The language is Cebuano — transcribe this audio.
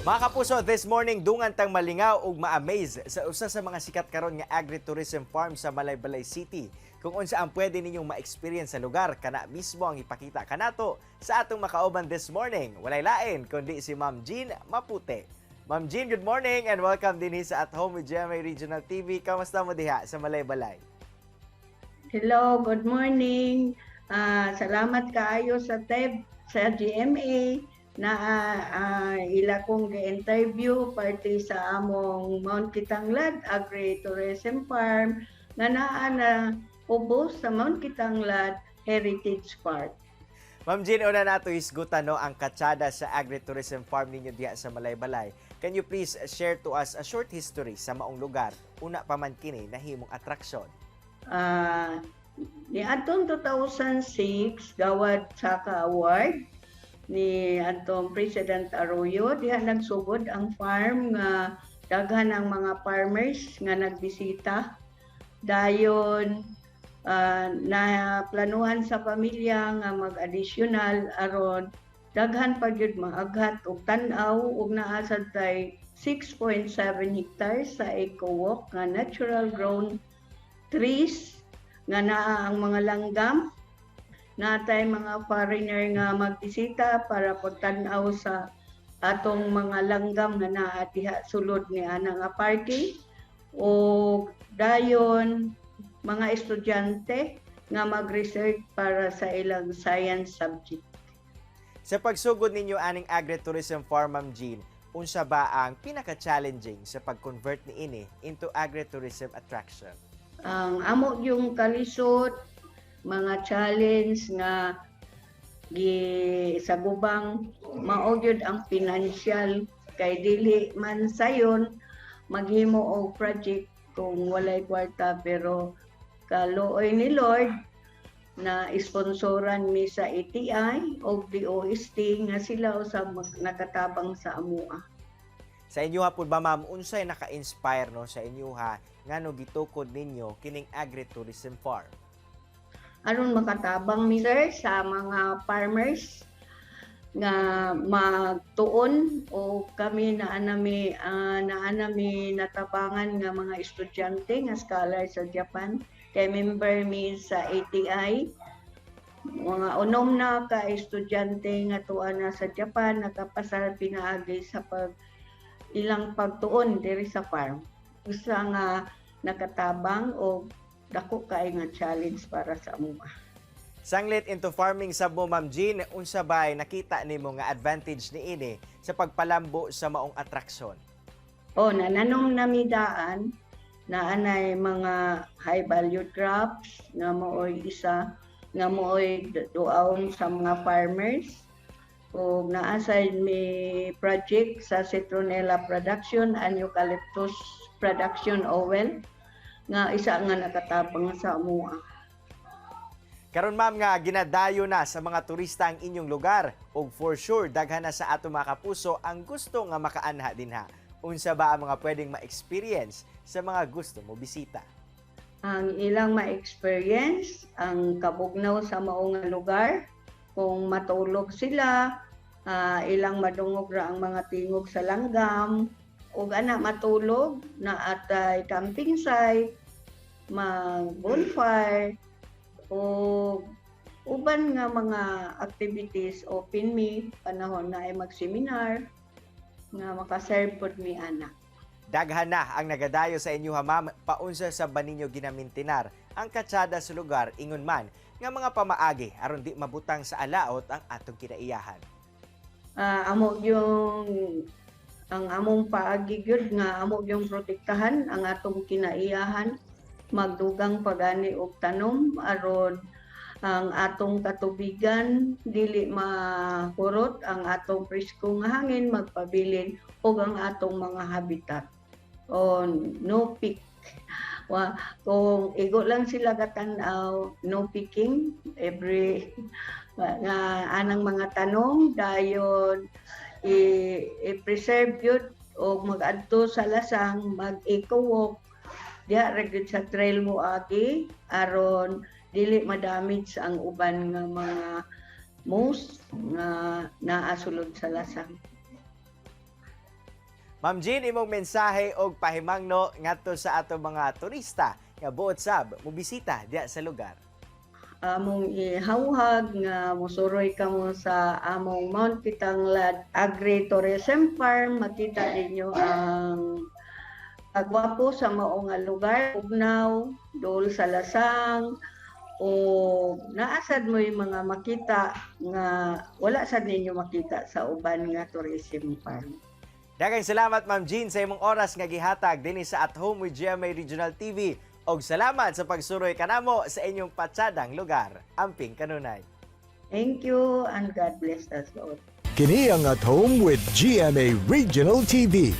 Mga kapuso, this morning dungan tang malingaw ug ma-amaze sa usa sa mga sikat karon nga agritourism farm sa Malaybalay City. Kung unsa ang pwede ninyong ma-experience sa lugar, kana mismo ang ipakita kanato sa atong makauban this morning. Walay lain kundi si Ma'am Jean Mapute. Ma'am Jean, good morning and welcome dinhi sa At Home with GMA Regional TV. Kamusta mo diha sa Malaybalay? Hello, good morning. Salamat kaayo sa TEB, sa GMA na ila kong gi-interview parte sa among Mount Kitanglad Agri-Tourism Farm nga naa na ubos sa Mount Kitanglad Heritage Park. Ma'am Jean, una nato hisgutan, no, ang katsada sa agritourism farm ninyo diha sa Malaybalay. Can you please share to us a short history sa maong lugar? Una pa man kini nahimong atraksyon. Ni atong 2006, gawad Saka Award ni atong President Arroyo, diha nagsugod ang farm nga daghan ang mga farmers nga nagbisita. Dayon na planuhan sa pamilya nga mag-additional aron daghan pa gyud maaghat og tan-aw, ug naa sad tay 6.7 hectares sa eco walk nga natural grown trees nga naa ang mga langgam. Natay mga foreigner nga magbisita para pagtan-aw sa atong mga langgam nga naa diha sulod ni ana nga party, o dayon mga estudyante nga mag-research para sa ilang science subject. Sa pagsugod ninyo aning agritourism farm, Ma'am Jean, unsa ba ang pinaka-challenging sa pag-convert ni ini into agritourism attraction? Ang amo yung kalisod, mga challenge nga gi sagubang mao gyud ang financial, kay dili man sayon maghimo og project kung walay kwarta, pero kaluoy ni Lord na sponsoran mi sa ATI o DOST nga sila usab nakatabang sa amoa. Sa inyo ha pud ba, ma'am, unsay naka-inspire, no, sa inyo ha ngano gitukod ninyo kining agritourism farm? Aron makatabang mi, sir, sa mga farmers nga magtuon o kami naa nami natabangan nga mga estudyante nga scholar sa Japan, kay member mi sa ATI. Mga unom na ka estudyante nga tuwa na sa Japan nakapasar pinaagi sa pag ilang pagtuon diri sa farm. Usa nga nakatabang o dako kay nga challenge para sa amoa. Sanglit into farming sab mo, Ma'am Jean, unsa bay nakita nimo nga advantage ni ini sa pagpalambo sa maong atraksyon? O, nananom nami daan na anay mga high value crops nga maoy isa nga maoy duaon sa mga farmers, ug naa sad mi project sa citronella production and eucalyptus production oil nga isa nga nakatabang sa amoa. Karon, ma'am, nga ginadayo na sa mga turista ang inyong lugar ug for sure daghan na sa ato mga kapuso ang gusto nga makaanha dinha. Unsa ba ang mga pwedeng ma-experience sa mga gusto mo bisita? Ang ilang ma-experience ang kabugnaw sa mao nga lugar. Kung matulog sila, ilang madungog ra ang mga tingog sa langgam ug ana matulog na atay camping site, mag bonfire o uban nga mga activities. Open mi panahon na ay mag-seminar nga makaserve pod mi ana. Daghan na ang nagadayo sa inyo ha, ma'am. Paunsa sa ba ninyo ginamintinar ang katsada sa lugar, ingon man nga mga pamaagi aron di mabutang sa alaot ang atong kinaiyahan? Amo yung ang among paagi gyud nga amo yung protektahan ang atong kinaiyahan, magdugang pagani og tanom aron ang atong katubigan dili mahurot, ang atong presko nga hangin magpabilin, ug ang atong mga habitat o no pick wa. Kung igo lang sila gatan-aw, no picking every nga anang mga tanom. Dayon i-preserve yun o mag-adto sa lasang, mag-eco walk diha ra gyud sa trail mo agi aron dili ma-damage ang uban nga mga moose nga naa sulod sa lasang. Ma'am Jean, imong mensahe og pahimangno ngadto sa ato mga turista nga buot sab mobisita diya sa lugar. Among ihawhag nga musuroy kamo sa among Mount Kitanglad Agri-Tourism Farm. Makita ninyo ang kagwapo sa mao nga lugar, ugnaw, dool sa lasang, o naasad mo yung mga makita nga wala sad ninyo makita sa uban nga tourism farm. Daghang salamat, Ma'am Jean, sa imong oras nga gihatag dinhi sa At Home with GMA Regional TV. Og salamat sa pagsuroy kanamo sa inyong patsadang lugar. Amping kanunay. Thank you and God bless us all. Kini ang At Home with GMA Regional TV.